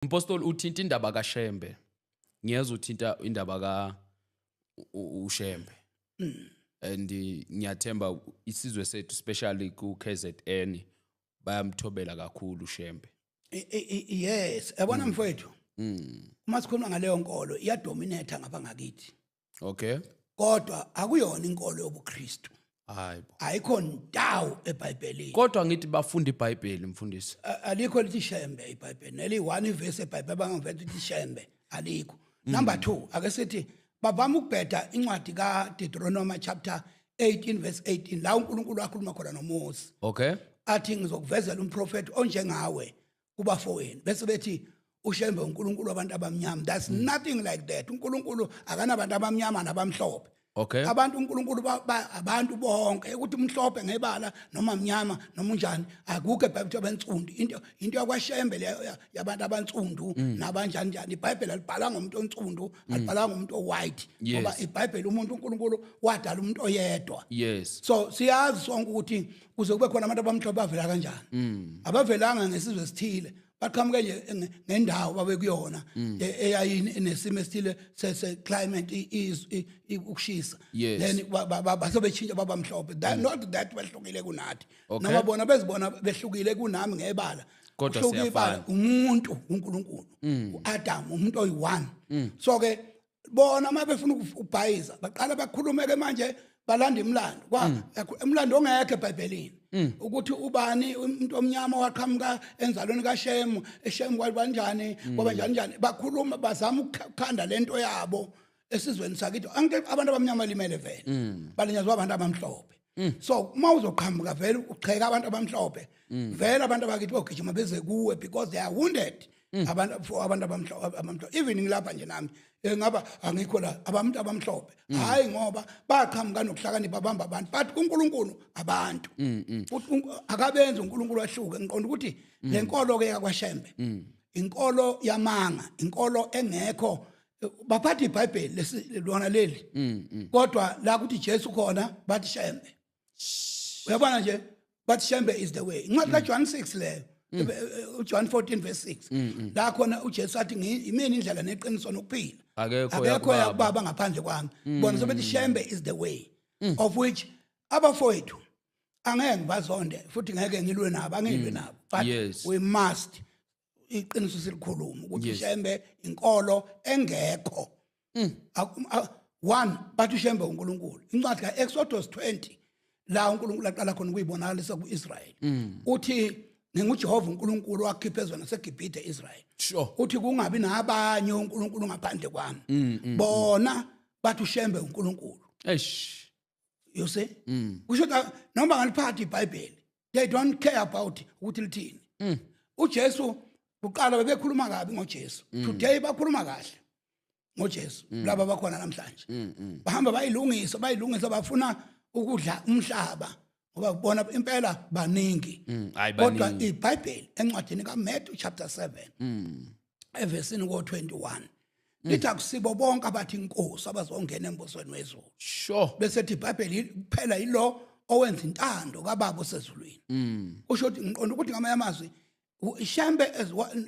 Mpostoli, uthinta indaba kaShembe. Ngiyeza, uthinta indaba ka uShembe. And ngiyathemba isizwe sethu, especially ku KZN, bayamthobela kakhulu uShembe. Yes, yabona mfowethu, uma sikhuluma ngaleyo nkolo, iyadominate ngapha ngakithi. Kodwa akuyona inkolo yobuKristu. Hayibo. Ayikho ndawo eBhayibhelini. Kodwa ngithi bafunda iBhayibheli, mfundisi. Alikho lithi Shembe iBhayibheli. Neli one verse eBhayibheli bangaveta ukuthi Shembe, alikho. Number 2, ake sithi bavama ukubheda incwadi kaDeuteronomy chapter 18 verse 18, la uNkulunkulu wakhuluma khona noMose. Athi, "Ngizokuvezela umprofeti onjengawe kubafowenu," bese bethi uShembe uNkulunkulu wabantu abamnyama. That's nothing like that. UNkulunkulu akanabantu abamnyama nabamhlophe. Abantu uNkulunkulu abantu bonke, ukuthi umhlophe ngebala noma mnyama noma unjani, akukho eBhayibheli abantsundu. Into yakwaShembe leyo yabantu abantsundu nabanjani njani. IBhayibheli alibhalanga ngomuntu onsundu, alibhalanga ngomuntu owhite, ngoba iBhayibheli umuntu, uNkulunkulu wadala umuntu oyedwa. So siyazi sonke ukuthi kuze kube khona abantu abamhlophe bavela kanjani. Abavelanga ngesizwe esithile, baqhamuke nje ngendawo babe kuyona eyayinesimo esithile se climate, ukushisa. Then base beshintsha baba mhlophe. That, not that behlukile kunathi. Noma bona bezibona behlukile kunami ngebala. Kodwa Kuhluke ibala, siyafana. Umuntu uNkulunkulu, uAdam, umuntu oyi-one. So ke bona uma befuna ukubhayiza baqala bakhulume ke manje, balanda imlando kwa umlando ongekho eBhayibhelini, ukuthi ubani umuntu omnyama waqhamuka enzalweni kaShemu, eShemu kwabanjani, kwaba njani njani. Bakhuluma bazama ukukhanda lento yabo esizweni sakithi. Anke abantu abamnyama limele vele, balinyazwa abantu abamhlophe. So uma uzoqhamuka vele ucheka abantu abamhlophe, vele abantu abakithi bogijima beze kuwe because they are wounded. Abantu, for abantu abamhlophe, even ngilapha nje nami, ngaba angikho la, abantu abamhlophe, hayi ngoba baqhamuka nokuhlakanipha, bamba abantu, but kuNkulunkulu abantu. Futhi akabenzi uNkulunkulu ahluke. Ngiqonda ukuthi le nkolo ke yakwaShembe inkolo yamanga, inkolo engekho. Baphatha iBhayibheli lesi lona leli, kodwa la kuthi Jesu khona bathi Shembe. Uyabona nje, bathi Shembe is the way. Incwadi kaJohn 6 leyo, uJohn 14 verse 6, la khona uJesu athi, "Yimina indlela neqiniso nokuphila." Akekho Akekho yakubaba. Yakubaba ngaphandle kwami. Bona sebethi Shembe is the way, of which abafowethu angeke ngibazonde futhi ngeke ngilwe nabo, angilwe nabo, but we must iqiniso silikhuluma ukuthi Shembe inkolo engekho. One, bathi uShembe uNkulunkulu. Incwadi kaExodus 20, la uNkulunkulu aqala khona ukuyibonakalisa kuIsrael, uthi, "NginguJehova uNkulunkulu wakhipha ezweni laseGibhithe Israel." Uthi kungabi nabanye uNkulunkulu ngaphandle kwami. Bona bathi uShembe uNkulunkulu. Eish. You see, kusho ukuthi noma ngaliphathi iBhayibheli, they don't care about ukuthi lithini. UJesu kuqala bebekhuluma kabi ngoJesu, today bakhuluma kahle ngoJesu. Laba bakhona namhlanje bahamba bayilungisa, bayilungisa, bafuna ukudla umhlaba ngoba bona impela baningi. Hayi, Kodwa baningi. iBhayibheli encwadini kaMatthew chapter 7 evesini ko21 lithi akusibo bonke abathi inkosi abazongena embusweni wezulu. Bese ethi iBhayibheli kuphela yilo owenza intando kaBaba osezulwini. Kusho ukuthi, ngiqonda ukuthi ngamanye amazwi, Shembe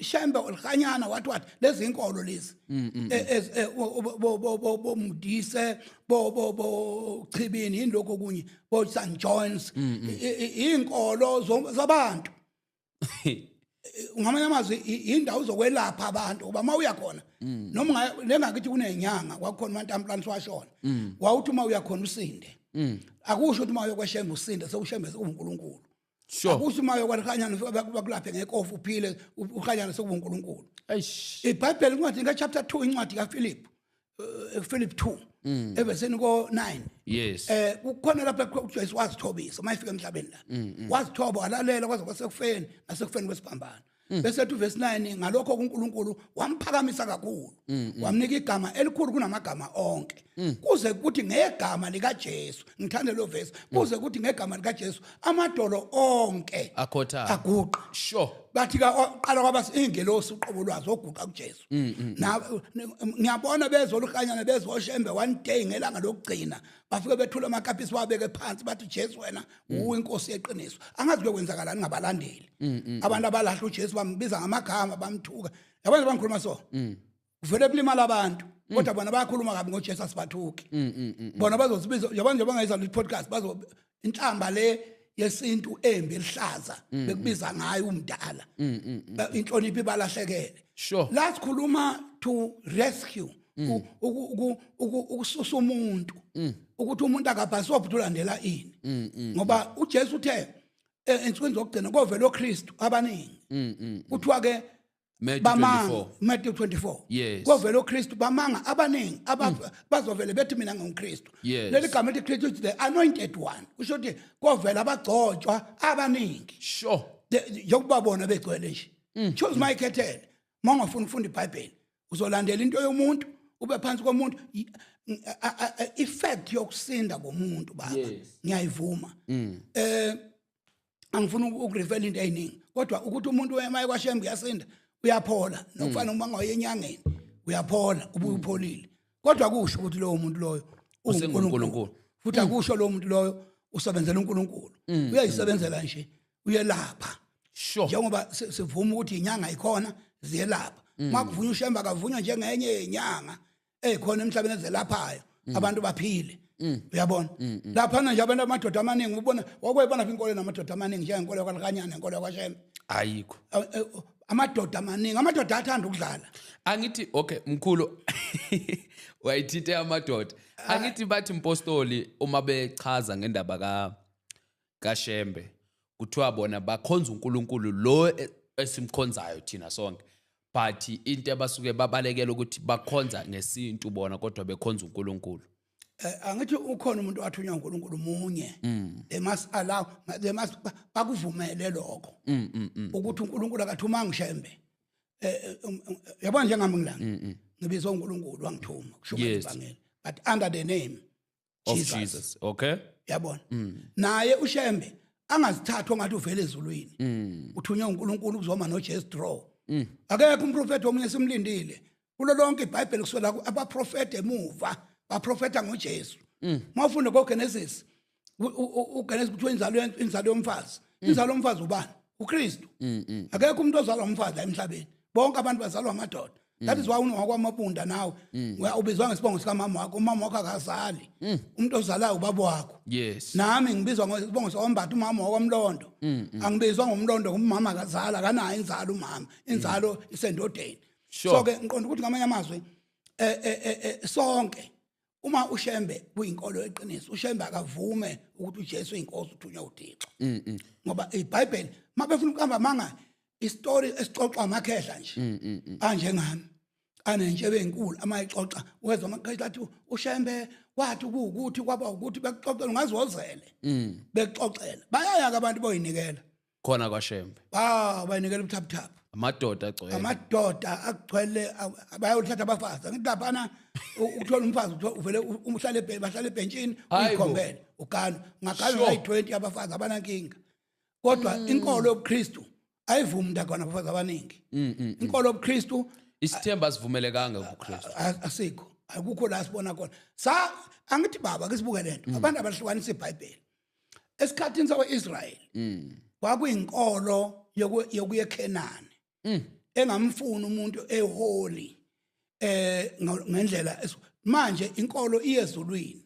Shembe olhanyana wathi wathi lezi inkolo lezi bo Modise, bo Chibini, yini lokho kunye, bo St John's, inkolo zabantu. Ngamanye amazwi indawo zokwelapha abantu, ngoba uma uya khona, noma lengakithi kunenyanga, kwakukhona uMantamplani washona, wawuthi uma uya khona usinde. Akusho ukuthi uma uyokweshembe usinde, sewushembe sekuwuNkulunkulu. Akusho uma uyokwalihanyana bakulaphe ngekofu uphile, uhanyana sekuwuNkulunkulu. Eish. IBhayibheli incwadi ka-chapter 2, incwadi kaPhilip, Philip 2 evesini ko-9, kukhona lapha uJesu wazithobisa uma efika emhlabeni la. Wazithoba, walalela kwaze kwasekufeni, nasekufeni kwesiphambano. Bese ethi verse 9, ngalokho kuNkulunkulu wamphakamisa kakhulu, wamnika igama elikhulu kunamagama onke, kuze kuthi ngegama likaJesu, ngithande lo verse, kuze kuthi ngegama likaJesu amadolo onke Akhothame. aguqa. Bathi ka qala kwaba ingelosi uqobo lwazo oguqa kuJesu. Na ngiyabona bezoluhanyana, bezoshembe, one day ngelanga lokugcina bafike bethula amakapisi, wabeke phansi, bathi, "Jesu, wena uwe inkosi yeqiniso." Angazi kuyokwenzakalani ngabalandeli, abantu abalahla uJesu, bambiza ngamagama, bamthuka. Yabona bangikhuluma so kuvele kulimala abantu, kodwa bona bayakhuluma kabi ngoJesu, asibathuki. Bona bazosibiza, yabona nje bangayizwa le podcast, bazo inhlamba le yesintu embi elihlaza bekubiza ngayo umdala. Inhlonipho ibalahlekele. La sikhuluma to rescue, ukususa umuntu, ukuthi umuntu akabhasobhi ukuthi ulandela ini, ngoba uJesu uthe ensukwini zokugcina kovela oKristu abaningi, kuthiwa ke Matthew bamanga. 24. Matthew 24. Kovela oKristu bamanga abaningi, bazovele bethi mina nginguKristu. Leli gama elithi Kristu is the anointed one, kusho ukuthi kovela abagcotshwa abaningi. Njengokuba bona begcwele nje, choose mayikhethele. Uma ungafuni ukufunda iBhayibheli, uzolandela into yomuntu, ube phansi komuntu. Effect yokusinda komuntu, baba, ngiyayivuma. Angifuni ukurefera into eziningi, kodwa ukuthi umuntu emaye kwaShembe uyasinda, uyaphola, nokufana uma ngoye enyangeni uyaphola, ubuye upholile, kodwa kusho ukuthi lowo muntu loyo usenguNkulunkulu. Futhi akusho lowo muntu loyo usebenzela uNkulunkulu, uyayisebenzela nje, uyelapha. Njengoba sivuma ukuthi inyanga ikhona, ziyelapha. Makuvunywa uShembe, akavunywa njengenye yenyanga ezikhona emhlabeni ezelaphayo abantu baphile. Uyabona laphana nje abantu, amadoda amaningi, ubona wakwebona phi inkolo namadoda amaningi njengenkolo yakwaLekanyana, inkolo yakwaShembe? Ayikho. Amadoda amaningi, amadoda athanda ukudlala. Angithi okay mkhulu, wayithinte amadoda. Angithi bathi mpostoli, uma bechaza ngendaba kaShembe, kuthiwa bona bakhonza uNkulunkulu lo esimkhonzayo thina sonke, but into abasuke babalekela ukuthi bakhonza ngesintu bona, kodwa bekhonza uNkulunkulu. Angithi ukhona umuntu wathunywa uNkulunkulu munye. They must allow, they must bakuvumele lokho ukuthi uNkulunkulu akathumanga uShembe. Yabona njengami ngila, ngibizwa uNkulunkulu, wangithuma kushumayela ivangeli, but under the name of Jesus. Jesus, okay. Yabona, naye uShembe angazithathwa ngathi uvele ezulwini, uthunywe uNkulunkulu ukuzoma noJesu draw. Akekho umprofeti omunye simlindile kulo lonke iBhayibheli kusukela abaprofeti emuva baprofeta ngoJesu. Mawufunda koGenesis, uGenesis kuthiwa inzalo yomfazi, inzalo yomfazi ubani? UKristu. Akekho umuntu ozalwa umfazi la emhlabeni, bonke abantu bazalwa amadoda. That is why unowakwamabunda nawe ubizwa ngesibongo sikamama wakho. Umama wakho akazali, umuntu ozalayo ubaba wakho. Nami ngibizwa ngesibongo sakwambatha, umama wakwamlondo. Angibizwa ngomlondo, umama akazala, akanayo inzalo umama, inzalo isendodeni. So ke ngiqonda ukuthi ngamanye amazwi sonke, uma uShembe kuyinkolo eqiniso, uShembe akavume ukuthi uJesu uyinkosi, uthunywa uThixo, ngoba iBhayibheli mabefuna ukuhamba manga istory esixoxwa amakhehla nje anjengami anentshebe enkulu, amayixoxa wezwa amakhehla athi uShembe wathi kuwukuthi kwaba ukuthi bekuxoxela, ungazozele bekuxoxela. Bayaya ke abantu boyinikela khona kwaShembe. Ba bayinikela ubuthaphuthaphu. Amadoda agcwele. Amadoda agcwele, bayothatha abafazi. Angithi laphana ukuthola umfazi, uvele uhlale bahlale ebhentshini. Hayi bo. Uyikhombele ugana, ungagana ayi-20 abafazi, abanankinga. Kodwa inkolo yobuKristu ayivumi umuntu agana abafazi abaningi. Inkolo yobuKristu Isithemba asivumelekanga kuKristu. Asikho, akukho la sibona khona. Sa angithi baba, ke sibuke lento, abantu abahlukanisa iBhayibheli. Esikhathini sakwa-Israyeli kwakuyinkolo yokuya eKhenani engamfuni umuntu eholi ngendlela manje inkolo iye ezulwini,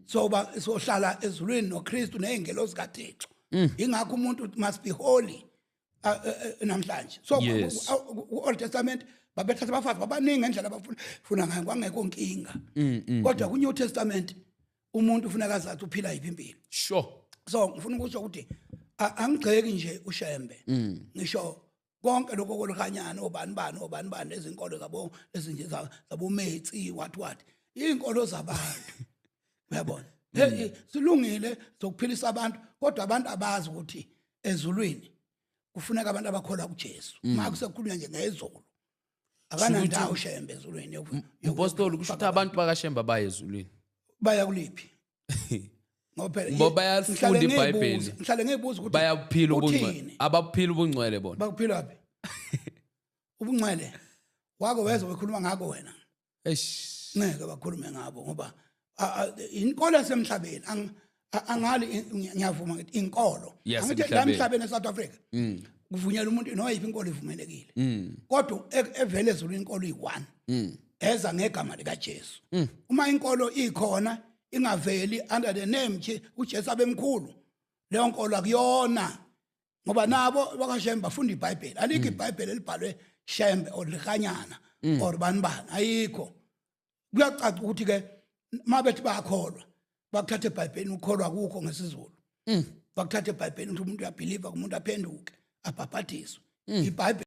so ba sohlala ezulwini noKristu nezingelosi kaThixo. Ingakho umuntu must be holy namhlanje. So ku-Old Testament babethatha abafazi babaningi ngendlela abafuna funa ngayo, kwangekho nkinga. Kodwa ku-New Testament umuntu ufuneka azathi uphila yiphi impilo. So ngifuna ukusho ukuthi angigxeki nje uShembe, ngisho konke lokho kolukanyana, obani bani obani bani, lezinkolo zabo ezinje zabometsi, what what, izinkolo zabantu, uyabona. Hey, silungile zokuphilisa abantu, kodwa abantu abazi ukuthi ezulwini kufuneka abantu abakholwa kuJesu. Makusekukhulunywa nje ngezulu, akanandawo uShembe ezulwini Mpostoli, kusho ukuthi abantu bakaShembe baye ezulwini? Baya kuliphi? Ngoba phela Ngoba bayalifunda ngihlale iBhayibheli. Ngihlale ngibuza ukuthi Bayabuphila ubungcwele. uthini? Ababuphila ubungcwele bona. Bakuphila phi ubungcwele? Wake wezwa bekhuluma ngako wena? Eish. Ngeke bakhulume ngabo ngoba inkolo yasemhlabeni angali ngiyavuma ngithi inkolo. Angithi la Yasemhlabeni. emhlabeni eSouth Africa. Kuvunyelwa umuntu noyiphi inkolo ivumelekile, kodwa evele ezulwini inkolo iyi-one eza ngegama likaJesu. Uma inkolo ikhona ingaveli under the name uJesu abemkhulu, leyo nkolo akuyona, ngoba nabo bakaShembe bafunda iBhayibheli. Alikho iBhayibheli elibhalwe Shembe or Likanyana or bani bani, ayikho. Kuyacaca ukuthi ke mabethi bayakholwa, bakuthatha eBhayibhelini. Ukukholwa kukho ngesiZulu, bakuthatha eBhayibhelini ukuthi umuntu uyabhiliva kumuntu, aphenduke, abhabhadiswe. IBhayibheli.